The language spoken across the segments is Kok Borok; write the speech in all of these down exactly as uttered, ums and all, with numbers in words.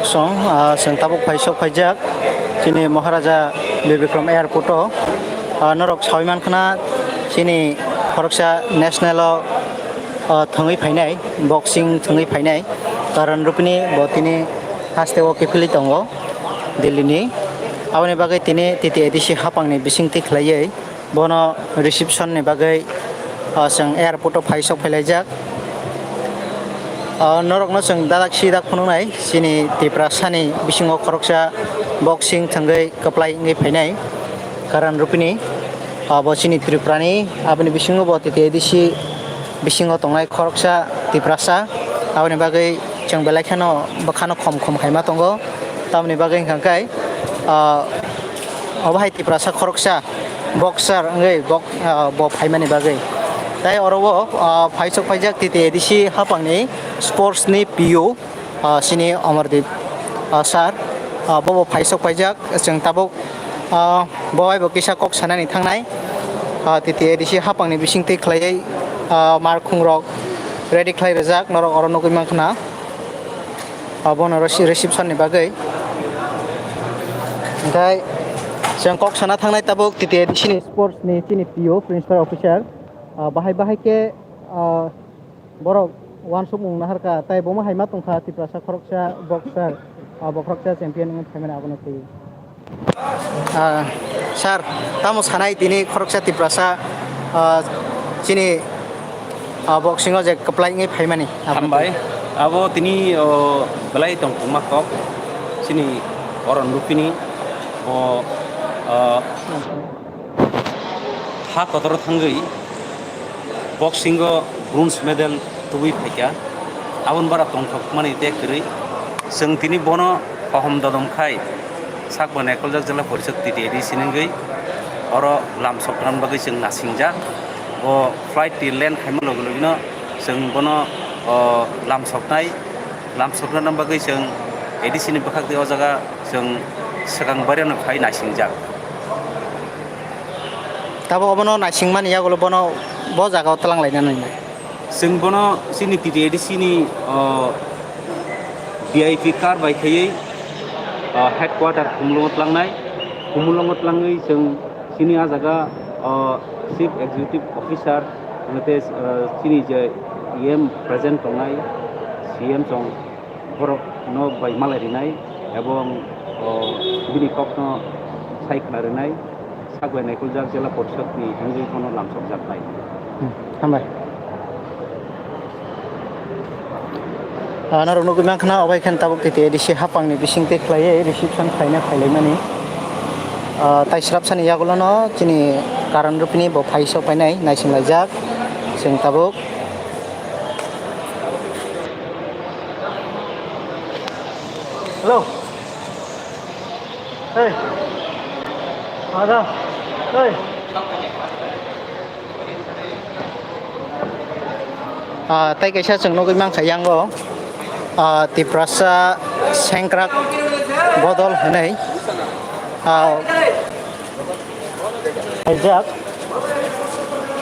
Song, ah, chwng tabuk phai sok phaijak chini Maharaja Bir Bikram Airport o. Ah, norok sawi mankha na chini khoroksa national o, ah, thwngwi phainai, boxing thwngwi phainai. Karan Rupini bo tini haste o kiphilwi tongo Delhi ni. Aboni bagwi tini T T A D C hapang ni bisingtwi khlaiwi bono reception ni bagwi, ah, chwng airport o phai sok phailaijak. Ah, norokno chwng dadak sidak phunuknai, chini Tiprasa ni bisingo khoroksa boxing thwngwi kwplai wngwi phainai Karan Rupini. Ah, bo chini Tripura ni, aboni bisingo bo T T A D C bisingo tongnai khoroksa Tiprasa, aboni bagwi chwng belai kheno bwkhano khom khom khaima tongo. Tamoni bagwi hwnkha khe, ah, obo hai Tiprasa khoroksa boxer wngwi bok-, ah, bo phaimani bagwi. Tai oro o, ah, phaisok phaijak T T A D C hapangni sports ni P O, ah, sini Amardeep, ah, sir, ah, bo bo phaisok phaijak, chwng tabuk, ah, bo bai bo kisa kok sanani thangnai, ah, T T A D C hapangni bisingtwi khlaiwi, ah, markhungrok ready khlai rijak, norok oro nugwi mankha na. Abono resi-, reception ni bagwi. Hwnkhe chwng kok sana thangnai tabuk T T A D C ni sports ni chini P O, principal officer. Ah, bahai bahai khe, ah, borok uansukmung naharkha, tai bomo hai ma tongkha Tiprasa khoroksa boxer, ah, bo khoroksa champion wngwi phaimani abono twi. Ah, sir, tamo sanai tini khoroksa Tiprasa, ah, chini, ah, boxing o je kwplai wngwi phaimani? Hambai. Abo tini, o, belai tongthokma kok chini Karan Rupini, o, ah, ha kotor thangwi boxing o bronze medal tubui phaikha. Aboni bara tongthokmani tei kwrwi. Chwng tini bono kaham dodom khai sak bai naikoljak Jila Porishad T T A D C ni wngwi oro lamsokna bagwi chwng nasingjak. Bo flight ti land khaima logi logino chwng bono, o, lamsoknai, lamsokna bagwi chwng A D C ni bwkhak twi o jaga chwng swkang barino khai naisingjak. Tabuk obono naisingmani yagulo bono bo jaga o twlang lainani. Chwng bono chini T T A D C ni, o, V I P car bai khaiwi, o, headquarter Khumulwngo tlangnai. Khumulwngo tlangwi chwng chini a jaga, o, Chief Executive Officer, tei, o, chini je E M present tongnai, C M chong borokno bai malai rinai, ebong, o, bini kokno sai khna rinai. Sak bai naikoljak Jila Porishad ni wngwi bono lamsokjaknai. Hmm, hambai. Ah, norok nugwi mankha na, obo hai khe tabuk T T A D C hapang ni bising twi khlaiwi reception khlaina phailaimani. Ah, tai srapsa ni yagulo no chini Karan Rupini bo phai sok phainai, naising laijak chwng tabuk. Hello. Hey. Ada. Hey. Ah, tai kaisa chwng nugwi mankha yango, ah, Tiprasa sengkrak bodol hwnwi, ah, Kaijak.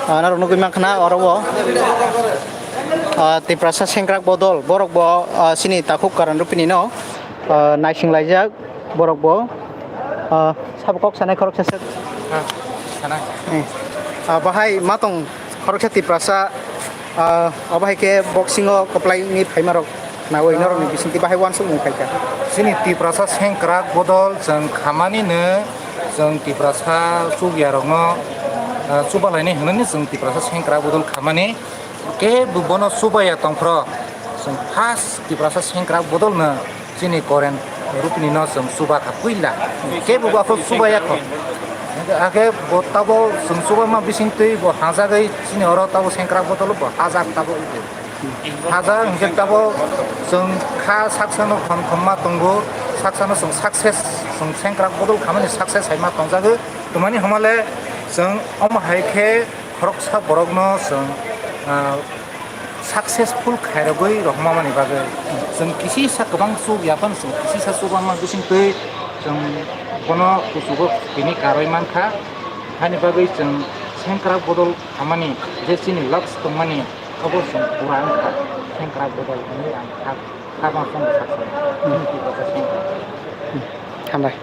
Ah, norok nugwi mankha na oro o. Ah, Tiprasa sengkrak bodol, borok bo, ah, chini takhuk Karan Rupini no, ah, naising laijak borok bo. Ah, sabo kok sanai khoroksa swk. Ah, sanai. Eh. Ah, bahai ma tong khoroksa Tiprasa, ah, obo hai khe boxing o kwplai wngwi phaima rok. Nawi norokni bisingtwi bahai uansukmung khaikha. Chini Tiprasa sengkrak bodol chwng khamani no, chwng Tiprasa chubyarokno, ah, chubalainai hwnwi chwng Tiprasa sengkrak bodol khamani. Kebo bono chubaya tongphro, chwng first Tiprasa sengkrak bodolno chini Karan Rupini no chwng chubakha puila. Kebo bo aphuru chubaya kho. Akhe bo tabo chwng chubama bisingtwi bo hajagwi chini oro tabo sengkrak bodol bo hajak tabo. Haja hwnkhe tabuk chwng kha saksano khom khomma tongo, saksano chwng success, chwng sengkrak bodol khamani success hai ma tongjagwi. Twmani hwnmale chwng omo hai khe khoroksa borokno chwng, ah, successful khairogwi rohormani bagwi chwng kisisa kwbang chuk ya phano chwng kisisa chubama bisingtwi chwng bono kuchugo tini karwi mankha. Haini bagwi chwng sengkrak bodol khamani je chini lux tongmani. Obo chwng pura wngkha, sengkrak bodol hwnwi ang kha. Hambai.